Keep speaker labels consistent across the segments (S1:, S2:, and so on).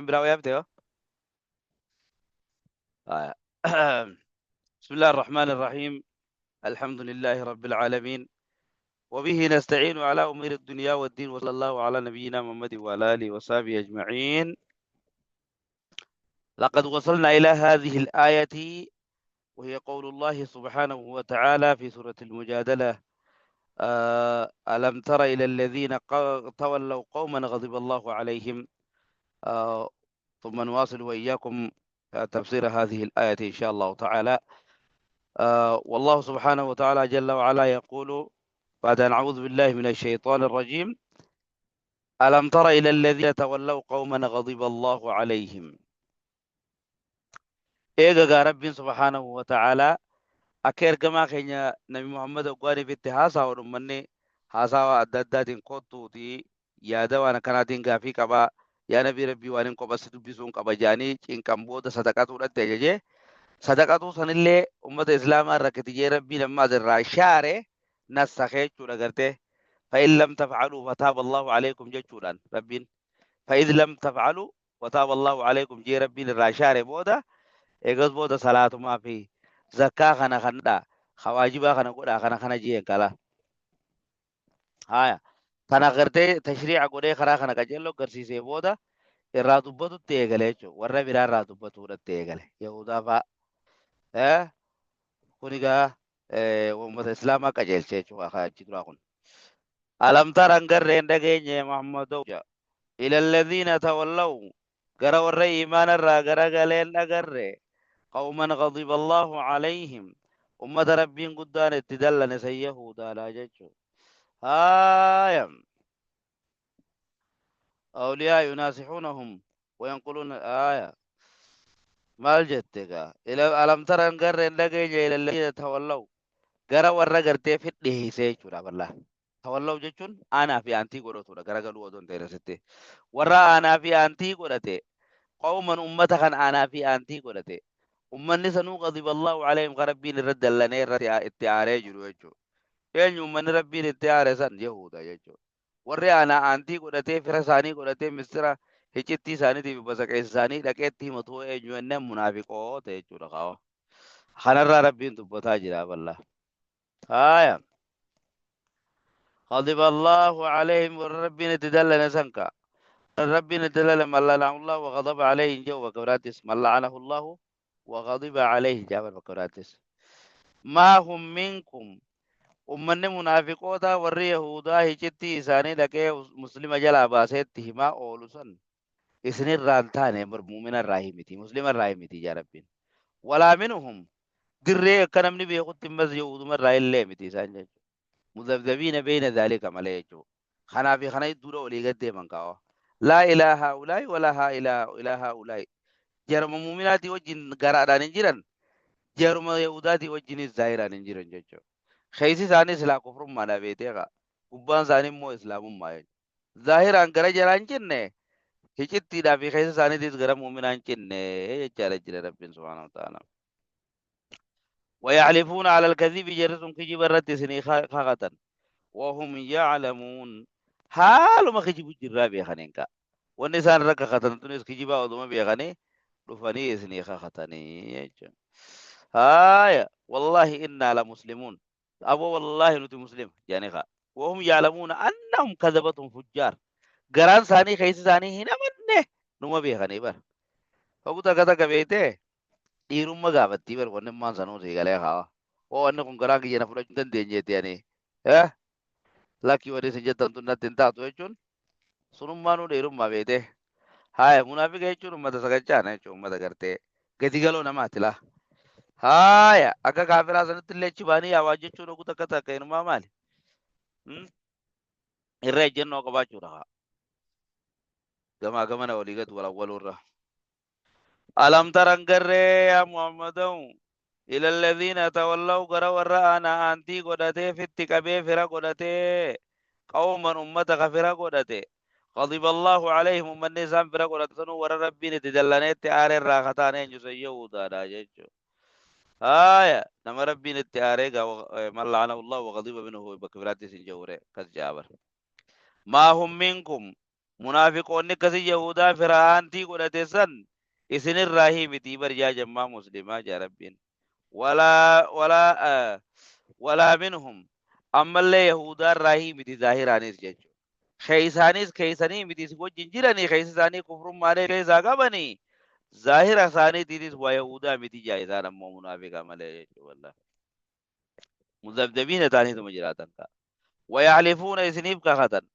S1: Waan biraa yaabte yoo? بسم الله الرحمن الرحيم، الحمد لله رب العالمين، وبه نستعين على أمور الدنيا والدين، وصلى الله على نبينا محمد وعلى آله وصحبه أجمعين. لقد وصلنا إلى هذه الآية، وهي قول الله سبحانه وتعالى في سورة المجادلة: ألم تر إلى الذين تولوا قوما غضب الله عليهم. ثم نواصل وإياكم تفسير هذه الآية إن شاء الله تعالى. والله سبحانه وتعالى جل وعلا يقول بعد أن أعوذ بالله من الشيطان الرجيم: ألم تر إلى الذين تولوا قوما غضب الله عليهم. Eega Rabbiin سبحانه وتعالى akka ergamaa keenya Nabi Muhammad oggaaniif itti haasawa, ummanni haasawa adda addaatiin kottuuti yaada waan akkanaatiin gaafii qabaa, yaa nabii Rabbii, waan hin qophassi dubbisuun qaba jaanii cinqan booda sadaqatuudhatti ajajee, sadaqatuu sanillee ummata islaamaa rakkate jee Rabbiin ammaas irraa shaare, nassakee jechuudha gartee. فإن لم تفعلوا فتاب الله عليكم jechuudhaan Rabbiin فإذ لم تفعلوا وتاب الله عليكم jee Rabbiin irraa shaare booda, eegas booda salaatumaa fi zakkaa kana kanadha, hawaajibaa kana godhaa, kana kana jeen kala haya tana gartee tashriica godhee karaa kana qajeelloo garsiisee booda irraa dubbatutti eegale jechuudha. Warra biraa irraa dubbatuudhatti eegale, yahudaa fa'a. Kun egaa uummata islaamaa qajeelche jechuudha. Achi duraa kun ألم تر garreen dhageenye Muhammadu إلى الذين تولوا gara warra iimaana irraa gara galeen dhagarre قوما غضب الله عليهم ummata Rabbiin guddaan itti dallane san, yahudaadha jechuudha. Haya, أولياء يناصحونهم وينقلون آية maal jette gaa? ألم تر garreen dhageenye إلى الذين تولوا gara warra gartee fidhiisee jechuudha bal'aa. تولوا jechuun aanaa fi aantii godhatudha, garagaluu odoo hin ta'in asitti. Warra aanaa fi aantii godhate, قوما ummata kan aanaa fi aantii godhate, ummanni sanuu غضب الله عليهم kan Rabbiin irra dallanee irratti itti aaree jiru jechuudha. Eenyu ummanni Rabbiin itti aare san? Yahuda jechuudha. Warri aanaa aantii godhatee, fira isaanii godhatee, mistira hiccittii isaaniitiif basaqeessa isaanii dhaqeetti himatu eenyu jennaan, munaafiqoota jechuudha qaawa. Kanarraa Rabbiin dubbataa jira bal'aa. Haaya. غضب الله عليهم warra Rabbiin itti dallane sanka. Rabbiin itti dallane من لعنه الله وغضب عليه جو bakka من لعنه الله وغضب عليه jaabal bakka biraattis. ما هم منكم ummanni munaafiqoota warri yahudaa hiccittii isaanii dhaqee muslima jalaa baaseetti himaa oolu san isinirraa hin taane, mu'mina irraa himiti, muslima irraa himiti yaa Rabbiin. ولا منهم dirree akka namni beekutti immas yahuduma irraa illee miti isaan jechuudha. مذبذبين بين ذلك malee jechuudha. Kanaa fi kana idduudha olii gad deeman kaawa. لا إلى هؤلاء ولا ها إلى هؤلاء. Jaruma mu'minaatii wajjin garaadhaan hin jiran, jaruma yahudaatii wajjinis zaahiraan hin jiran jechuudha. Keessi isaanii silaa kufrummaadha beetee kaa. Gubbaan isaanii immoo islaamummaa jechuudha. Zaahiraan gara jaraa hin cinne, hicittiidhaa fi keessa isaaniitis gara mu'minaa hin cinne jechaadha jira Rabbiin سبحانه وتعالى. ويحلفون على الكذب jarri sun kijiba irratti isinii kakatan وهم يعلمون haaluma kijibu jirraa beekaniin ka wanni isaan irra kakatan tunis kijibaa oduma beekanii dhufanii isinii kakatanii jechuudha. Haaya, والله إنا لمسلمون aboo والله nuti muslim jedhanii kaa وهم يعلمون أنهم كذبة فجار garaan isaanii keessa isaanii hin amanne numa beekanii bara. Hogu takka takka beektee dhiirummaa gaafattii bar wanni ammaan sanuu sii galee kaawa. Oo, wanni kun garaan kiyya na fudhachuu hin dandeenyeetti ani. Eh? Lakkii, wanni isin jettan tun natti hin taatu jechuun sunummaanuu dhiirummaa beektee. Haaya, munaafiqa jechuun uummata sagachaana jechuun uummata gartee gadi galoo namaati laa. Haaya, akka kaafiraa sanatti illee achi baanii yaawaa jechuun hogu takka takka inumaa maali? Irra ejjennoo qabaachuudha haa. Gamaa gamana walii gad walawwaluurra. ألم تر garree yaa Muhammadoo إلى الذين تولوا gara warra aanaa aantii godhatee fitti qabee fira godhatee قوما ummata ka fira godhate غضب الله عليهم ummanni isaan fira godhate sanuu warra Rabbiin itti dallaneetti aaree irraa kataan eenyu san? Yahudaadha jechuudha. Haaya, nama Rabbiin itti aaree gaa من لعنه الله وغضب منه bakka biraattis hin jawure kas jaabar. ما هم منكم Munaafiqoonni akkasii Yahudaa fira aantii godhate san isinirraahii mitii bar yaa jammaa muslimaa jaa Rabbiin. Walaa walaa walaa minhum ammallee Yahudaarraahii miti zaahiraanis jechuudha. Keeysaanis keeysanii miti isin wajjin jiranii keessa isaanii kufrummaalee keessaa qabanii zaahira isaaniitiinis waa Yahudaa miti jaa isaan ammoo munaafiqa malee jechuudha. Wallahi. Muzabzabiina ta'aniituma jiraatan kaa. Wayaxlifuuna isiniif kakatan.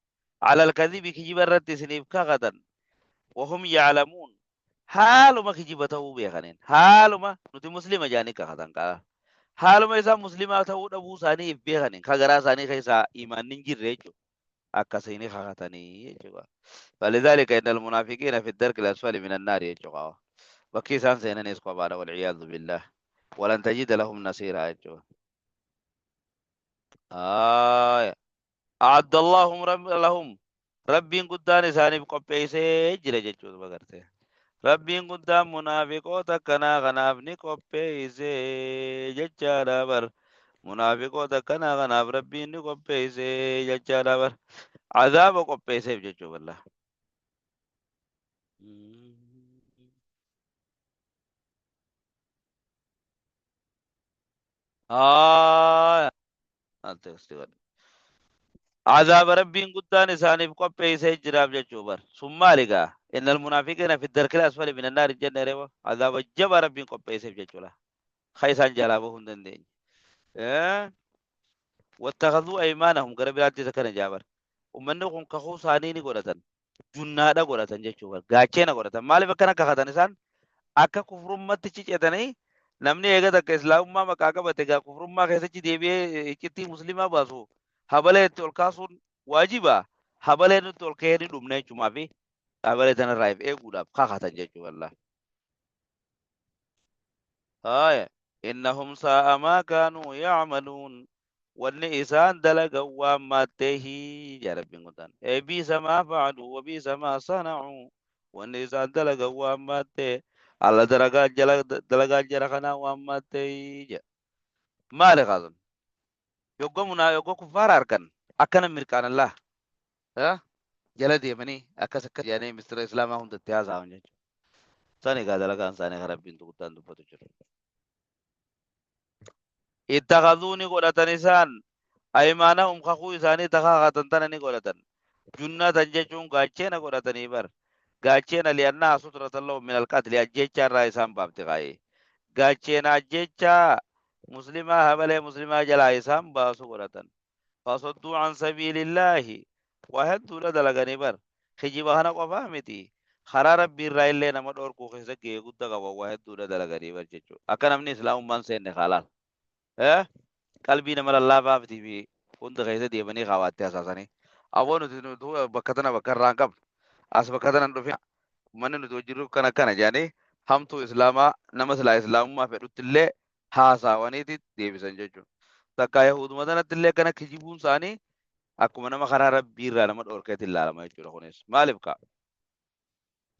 S1: Alal kadhibi kijiba irratti isiniif kakatan. Wahum ya'lamuun haaluma kijiba ta'uu beekaniin haaluma nuti muslima jedhanii kakatan kaa. Haaluma isaan muslimaa ta'uu dhabuu isaanii if beekaniin ka garaa isaanii keessaa imaanni hin jirre jechuudha. Akkasiin kakatanii jechuudha. Falidhaalika innal munaafiqiina fi darki al-asfali minan naari jechuudha. Bakki isaan seenanis kophaadha wal'iyaadhu billaah. Walan tajida lahum nasiiraa jechuudha. Aaya. A'adda Allahum lahum Rabbiin guddaan isaaniif qopheessee jira jechuudha bagartee. Rabbiin guddaan munaafiqoota akkanaa kanaaf ni qopheessee jechaadha bar. Munaafiqoota akkanaa kanaaf Rabbiin ni qopheessee jechaadha bar. Azaaba qopheesseef jechuu balla. Aayaa. Azaaba Rabbiin guddaan isaaniif qopheessee jiraaf jechuu bar. Sun maali gaa? Innal munaafiqiina fi darkil asfali minan naari jenne reeba. Azaaba jabaa Rabbiin qopheesseef jechuudha. Ka isaan jalaa bahuu hin dandeenye. Wattakazuu aymaanahum gara biraattis akkana jaa bar. Ummanni kun kakuu isaanii ni godhatan. Junnaadha godhatan jechuu bar. Gaacheena godhatan. Maaliif akkana kakatan isaan? Akka kufrummatti cicetanii namni eega takka islaamummaa maqaa qabate egaa kufrummaa keessatti deebi'ee iccittii muslimaa baasu habalee itti ol kaasuun waajiba habalee nutti ol ka'ee ni dhumna jechumaa fi habalee tanarraa if eeguudhaaf kakatan jechuu wallah. Haaya innahum saa'a maa kaanuu ya'maluun wanni isaan dalagan waan maatteehi jaa Rabbiin guddaan. Ee biisa maa fa'alu wa biisa maa sana'u wanni isaan dalagan waan maattee alla dalagaan jala dalagaan jara kanaa waan maatteehi jaa. Maali kaasun? Yogga munaa yogga kuffaara argan akkana mirqaanallaa. Jala deemanii akkas akkas jedhanii mistira islaamaa hundatti haasa'an jechuudha. Sani egaa dalagaan isaanii kan Rabbiin guddaan dubbatu jiru. Ittakhadhuu ni godhatan isaan aymaanahum kakuu isaanii takakatan tana ni godhatan. Junnatan jechuun gaacheena godhatanii bar. Gaacheena li'annaha sutratan lahum min alqatli ajjeechaa irraa isaan baafti kaayee. Gaacheena ajjeechaa muslimaa habalee muslimaa jalaa isaan baasu godhatan. Fasadduu an sabiilillaahi waa hedduudha dalaganii bar. Kijiba kana qofaa miti. Karaa Rabbii irraa illee nama dhoorkuu keessa gahee gudda qaba waa hedduudha dalaganii bar jechuudha. Akka namni islaamummaan seenne kaalaal. Eh? Qalbii nama lallaafaa fi hunda keessa deemanii kaawaatti hasaasanii. Aboo nuti nuti bakka tana bakka irraa hin qabnu. As bakka tana hin dhufin. Manni nuti hojjennu kana kana jedhanii hamtuu islaamaa nama silaa islaamummaa fedhutti illee haasaawaniiti deebisan jechuudha. Takkaa Yahuuduma tanatti illee akkana kijibuun isaanii akkuma nama karaa Rabbii irraa nama dhoorkeetti ilaalama jechuudha kunis. Maaliif kaa?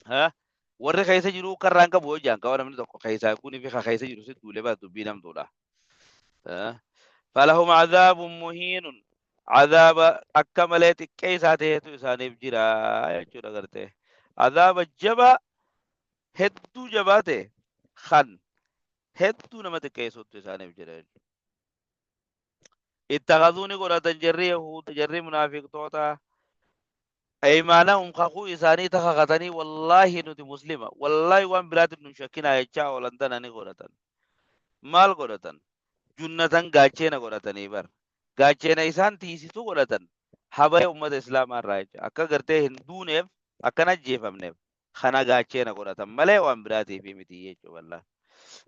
S1: Ha? Warri keessa jiru karraan qabu yoo jaan qaba namni tokko keessaa kunii fi ka keessa jiru si duulee baas dubbii namtuudha. Ha? Falahum azaabun muhiinun azaaba akka malee xiqqeessaa ta'etu isaaniif jira jechuudha gartee. Azaaba jabaa hedduu jabaa ta'e kan hedduu nama xiqqeessuutu isaaniif jira jechuudha. Ittakhadhuu ni godhatan jarri Yahuuda jarri munaafiqtoota aymaanahum kakuu isaanii takakatanii wallaahi nuti muslima wallaahi waan biraatiin nun shakkinaa jechaa oolan tana ni godhatan. Maal godhatan? Junnatan gaacheena godhatanii bar. Gaacheena isaan tiisitu godhatan habaree ummata islaamaa irraa jecha akka gartee hin duuneef akka hin ajjeefamneef kana gaacheena godhatan malee waan biraatiif miti jechuudha wallahi.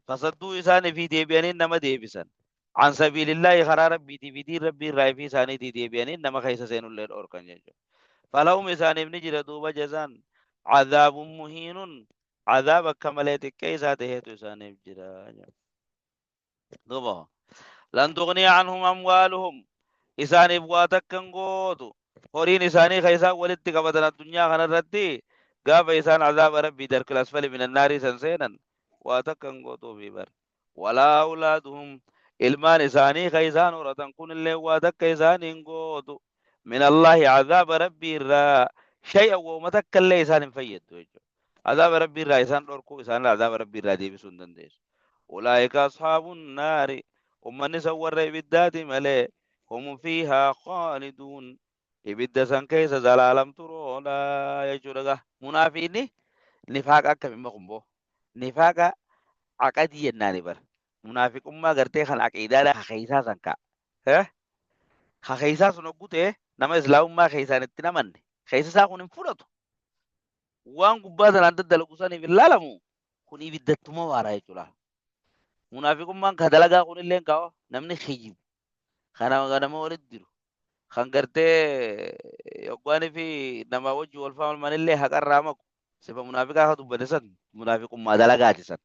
S1: Fasadduu isaanii fi deebi'anii nama deebisan. An sabiilillaahi karaa rabbiitii fi diin rabbii irraa fi isaaniitii deebi'anii nama keessa seenullee dhorkan jechuudha. Falahum isaaniif ni jira duuba jazaan azaabun muhiinun azaab akka malee xiqqeessaa ta'etu isaaniif jira. Duuba lan tughniya anhum amwaaluhum isaaniif waa takka hin gootu horiin isaanii kan isaan walitti qabatan addunyaa kanarratti gaafa isaan azaaba rabbii darkil asfali minan naarii san seenan waa takka hin gootuufi bar walaa awlaaduhum ilmaan isaanii kan isaan horatan kunillee waa takka isaanii hin gootu min allaahi azaaba rabbii irraa Shay'an wooma takka illee isaan hin fayyaddu jechuudha. Azaaba Rabbii irraa isaan dhorkuu isaan azaaba Rabbii irraa deebisuu hin dandeessu. Ulaa'ika ashaabun naari ummanni san warra ibiddaati malee hum fiihaa khaaliduun ibidda san keessa zalaalam turoodha jechuudha gaa. Munaafiqni nifaaqa akkami kun boo? Nifaaqa aqadii jennaani bar. Munaafiqummaa gartee kan aqiidaadhaa ka keessaa san kaa. Eh? Ka keessaa sun hogguu ta'e nama islaamummaa keessaan itti hin amanne. Keessa isaa kun hin fudhatu. Waan gubbaa sanaan daddalagu saniif hin laalamu. Kun ibiddattuma waara jechuudha. Munaafiqummaan ka dalagaa kunillee kaa'o namni kijibu. Kana nama walitti diru. Kan gartee yoggaanii fi namaa wajji wal falmanillee haqarraa maqu. Sifa munaafiqaa ka dubbate san munaafiqummaa dalagaati san.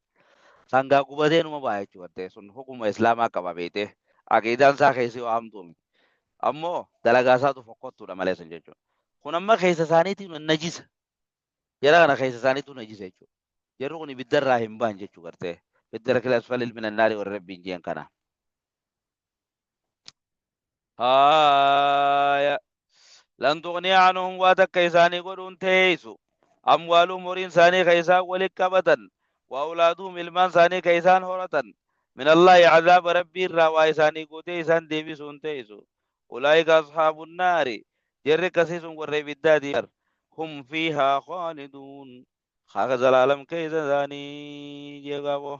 S1: Sangaa gubatee numa ba'a jechuudha gartee sun hukuma islaamaa qaba beetee. Aqiidaan isaa keessi waa hamtuu miti. Ammoo dalagaa isaatu fokkottuudha malee san jechuudha. Kun amma keessa isaaniitiin najisa. Jara kana keessa isaaniitu najisa jechuudha. Jarri kun ibiddarraa hin bahan jechuu gartee. Ibidda kila asfalil minan naari warra rabbiin jeen kana. Haaya. Lan tughniya anhum waa takka isaanii godhuun teeysu. Amwaaluhum horiin isaanii ka isaan walitti qabatan. Wa awlaaduhum ilmaan isaanii ka isaan horatan. Min Allaahi azaaba Rabbii irraa waa isaanii gootee isaan deebisuun teeysu. Ulaa'ika ashaabun naari. Jarri akkasii sun warra ibiddaati bar. Hum fiihaa khaaliduun. Haga zalaalam keessa isaanii jeegaaboo.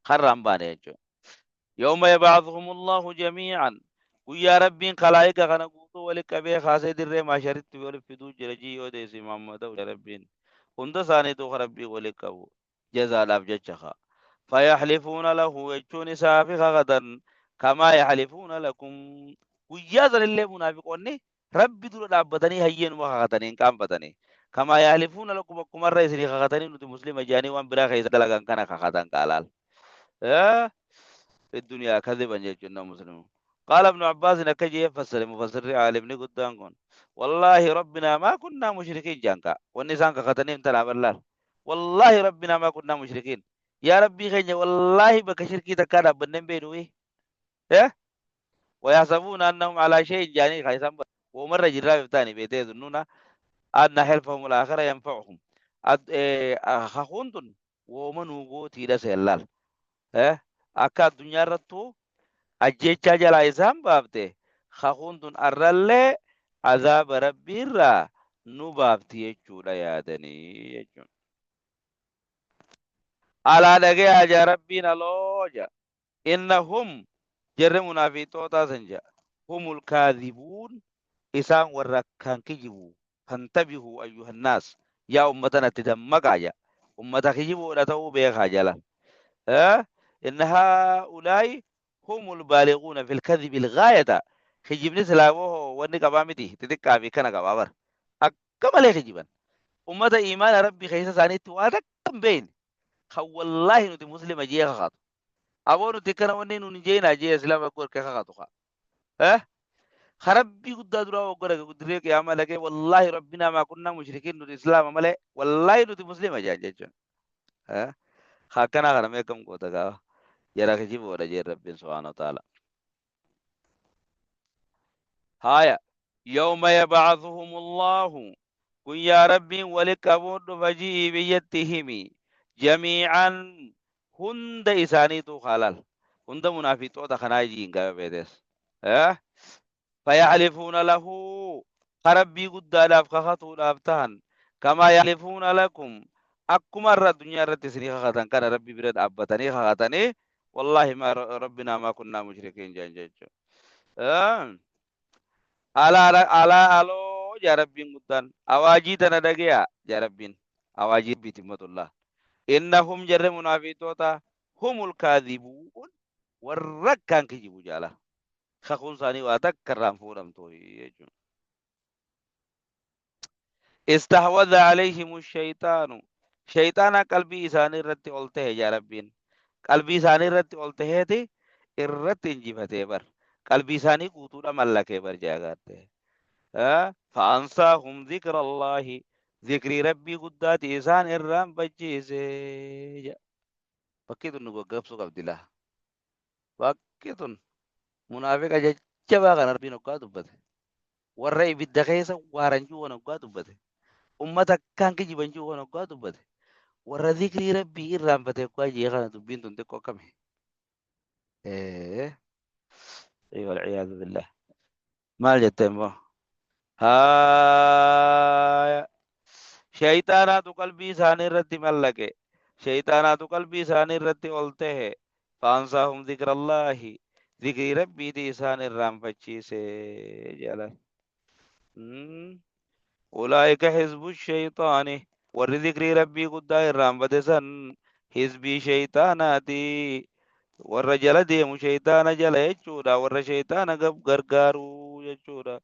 S1: Karraan baane jechuudha. Yawma yab'athuhumullahu jamii'an. Guyyaa Rabbiin kalaa'ika kana guutuu wali qabee kaasee dirree maasharitti wali fiduu jira jii yoo deessi Muhammad ta'u Rabbiin. Hunda isaaniitu ka Rabbiin wali qabu. Jazaadhaaf jecha ka. Fayahlifuuna lahu jechuun isaafi kakatan kamaa yahlifuuna lakum. Guyyaa sanillee munaafiqoonni Rabbi dura dhaabbatanii hayyeenuma kakatanii hin qaanfatanii. Kamaa yahlifuuna lakum akkuma irra isinii kakatanii nuti muslima jedhanii waan biraa keessa dalagan kana kakatan qaalaal. في الدنيا كذبا jechuun nama muslimu. قال ابن عباس akka jee fassare mufassirri aalimni guddaan kun. والله ربنا ما كنا مشركين jaanka. Wanni isaan kakatanii hin tanaa ballaal. والله ربنا ما كنا مشركين. Yaa Rabbii keenya wallaahi bakka shirkii takkaa dhaabbannee hin beeknu. Eh? ويحسبون أنهم على شيء jaanii kan isaan womarra jirraa biftaani beetee يظنون أن حلفهم الآخر ينفعهم. Kakuun tun wooma nuu gootiidha seellaal. Akka addunyaa irrattuu ajjeechaa jalaa isaan baafte kakuun tun arrallee azaaba rabbiirraa nu baafti jechuudha yaadanii jechuudha. Alaa dhagayaa jaa rabbiin aloo jaa. Innahum jarri munaafiqootaa san jaa. Humul kaadhibuun isaan warra akkaan kijibu. Fantabihuu ayyuhannaas yaa ummata natti dammaqaa jaa. Ummata kijiboodha ta'uu beekaa jala. Inna haa'ulaa'i humul baaliguuna fil kadhibi ilgaayata. Kijibni silaa hoo wanni qabaa miti xixiqqaa fi kana qabaa bara. Akka malee kijiban. Ummata iimaana rabbi keessa isaaniitti waa takka hin beekne. Kan wallaahi nuti muslima jee kakatu. Aboo nuti kana wanni nuun hin jeenaa jee islaama gorkee kakatu kaa. Eh? Ka rabbii guddaa duraa hoggana dirree qiyaamaa dhaqee wallaahi rabbinaa maa kunnaa mushrikiin nuti islaama malee wallaahi nuti muslima jaan jechuun. Eh? Ka akkanaa kana mee akkam goota gaafa? Jara kijiboodha jeen rabbiin subhaanahu wa ta'ala. Haaya. Yawma yab'athuhumullahu guyyaa Rabbiin wali qabuun dhufa ji'i biyyatti himi. Jamii'an hunda isaaniitu halal. Hunda munaafiqoota kanaa ji'iin gaafa beetes. Eh? Fayaxlifuuna lahu ka Rabbii guddaadhaaf kakatuudhaaf tahan. Kamaa yaxlifuuna lakum akkuma irra addunyaa irratti isinii kakatan kana Rabbi bira dhaabbatanii kakatanii wallaahi maa rabbinaa maa kunnaa mushrikiin jedhan jechuudha. Alaa alaa aloo jaa Rabbiin guddaan awaajii tana dhage'a jaa Rabbiin awaajii Rabbiiti ummatullah. Innahum jarri munaafiqtoota humul kaadhibuun warra akkaan kijibu jaala. Kakuun isaanii waa takka irraa hin fuudhamtu jechuudha. Istahwadha alayhimu shayxaanu shayxaana qalbii isaanii irratti ol ta'e jaa Rabbiin. Qalbii isaanii irratti ol ta'eeti irratti injifatee bar. Qalbii isaanii guutuudha mallakee bar jaa gaatte. Fa'ansaahum dhikra Allaahi zikrii Rabbii guddaati isaan irraan bachiise. Bakki tun nu gaggabsuu qabdi laa. Bakki tun munaafiqa jajjabaa kana Rabbiin hoggaa dubbate. Warra ibidda keessa waaran jiru kana hoggaa dubbate. Ummata akkaan kijiban jiru kana hoggaa dubbate. Warra zikrii Rabbii irraanfate hoggaa jee kana dubbiin tun xiqqoo akkami? Ee, walciyaadu billah. Maal jette immoo? Haaya. Shayxaanaatu qalbii isaanii irratti mallaqe. Shayxaanaatu qalbii isaanii irratti ol tahe. Fa'ansaahum zikrallaahi. Zikrii Rabbiiti isaan irraanfachiise jedha. Ulaa'ika hizbu shayxaani. Warri zikrii Rabbii guddaa irraanfate san hizbii shayxaanaati. Warra jala deemu shayxaana jala jechuudha. Warra shayxaana gargaaru jechuudha.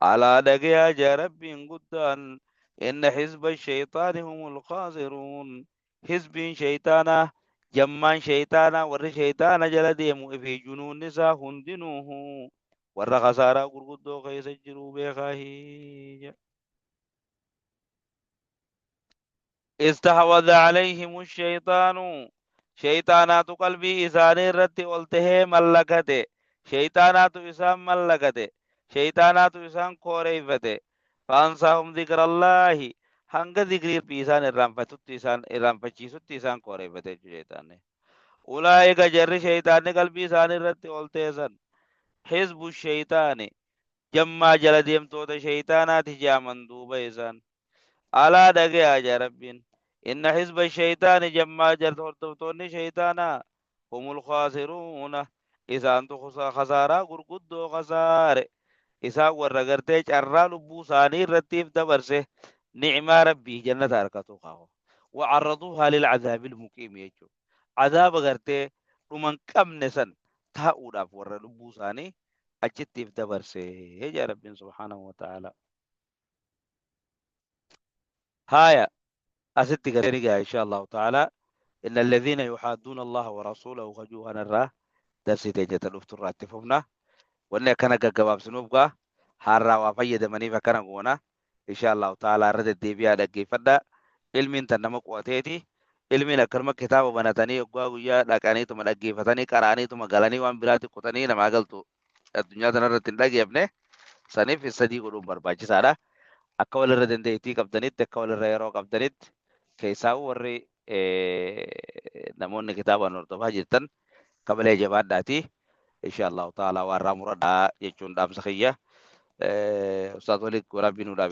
S1: Alaa dhagayaa jaa Rabbiin guddaan inna hizba shayxaani humul khaasiruun. Hizbiin shayxaanaa jammaan shayxaanaa warri shayxaana jala deemu fi junuunni isaa hundinuuhu warra khasaaraa gurguddoo keessa jiru beekaahi. Istahwadha alayhimu shayxaanu shayxaanaatu qalbii isaanii irratti ol tahee mallakate. Shayxaanaatu isaan mallakate. Shayxaanaatu isaan kooreeffate. Faansaahum zikrallaahi hanga zikrii Rabbii isaan irraanfatutti isaan irraanfachiisutti isaan kooreeffate jechuudha shayxaanni. Ulaa'ika jarri shayxaanni qalbii isaanii irratti ol teessan hizbu shayxaani jammaa jala deemtoota shayxaanaati jaaman duuba isaan. Alaa dhagayaa jaa Rabbiin. Inna hizba shayxaani jammaa jala hordoftoonni shayxaanaa humul khaasiruuna isaantu khasaaraa gurguddoo khasaare. Isaan warra gartee carraa lubbuu isaanii irrattiif dabarse ni'maa Rabbii jannata harkatu kaa'u. Wa'arraduuhaa lil'azaabil muqiim jechuudha. Azaaba gartee dhuma hin qabne san taa'uudhaaf warra lubbuu isaanii achittiif dabarse jaa Rabbiin subhaanahu wa ta'ala. Haaya asitti gartee ni gaha insha Allahu ta'ala. Inna alladhiina yuhaadduuna Allaha wa rasuulahu kajuu kanarraa darsii teenya ta dhuftu irraa itti fufna. Wanni akkana gaggabaabsinuuf gaa haarraa waa fayyadamaniif akkana goona. Insha Allahu ta'ala irra deddeebi'aa dhaggeeffadhaa. Ilmiin tan nama qu'ateeti. Ilmiin akkanuma kitaaba banatanii yoggaa guyyaa dhaqaniituma dhaggeeffatanii qara'aniituma galanii waan biraatti kutanii namaa galtu addunyaa tanarratti hin dhageeffne. Saniif sadii godhuun barbaachisaadha. Akka walirra dandeettii qabdanitti akka walirra yeroo qabdanitti keessaa'u warri namoonni kitaabaan hordofaa jirtan kabalee jabaadhaati. Insha Allahu ta'ala waan irraa muradhaa jechuun dhaamsa kiyya. Ustaaz Waliid Rabbi nu dhaabe.